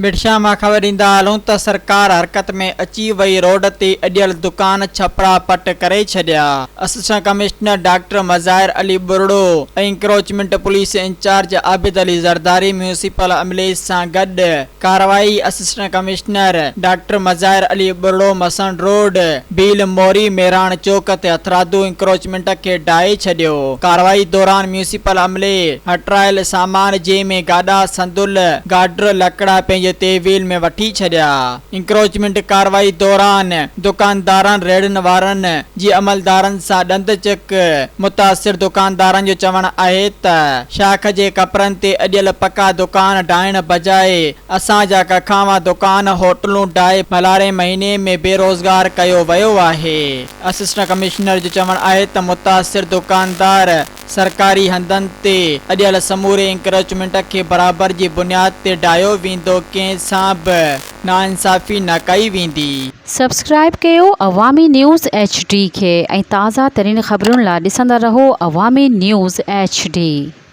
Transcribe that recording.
ڀٽشاهه مان خبر ڏيندا هلون ته سرڪار حرڪت ۾ اچي وئي روڊ تي اڏيل دڪان ڇپرا پٽ ڪري ڇڏيا، assistant commissioner doctor Mazahir Ali Buriro ۽ encroachment police incharge Abid Ali Zardari municipal عملي سان گڏ ڪارروائي assistant commissioner doctor Mazahir Ali Buriro Masan road Bheel Mori Mehran Chowk تي هٿرادو انڪروچمينٽ کي ڊاهي ڇڏيو ڪارروائي دوران ميونسپل عملي هٽرايل سامان جنهن ۾ گاڏا صندل گاڊر لڪڙا پنهنجي تحويل ۾ وٺي ڇڏيا. انڪروچمينٽ ڪارروائي دوران دڪاندارن ريڙهن وارن جي عملدارن سان ڏند چڪ، متاثر دڪاندارن جو چوڻ آهي ته شاخ جي ڪپرن تي اڏيل پڪا دڪان ڊاهڻ بجاء اسان جا ڪکاوان دڪان هوٽلون ڊاهي ڀلاري مهيني ۾ بيروزگار ڪيو ويو آهي. اسسٽنٽ ڪمشنر جو چوڻ آهي ته متاثر دڪاندار سرڪاري هنڌن تي اڏيل سموري انڪروچمينٽ کي برابر جي بنياد تي ڊاهيو ويندو ڪنهن سان به ناانصافي نه ڪئي ويندي. سبسڪرائيب ڪيو عوامي نيوز ايڇ ڊي کي ۽ تازه ترين خبرن لا ڏسندا رهو عوامي نيوز ايڇ ڊي.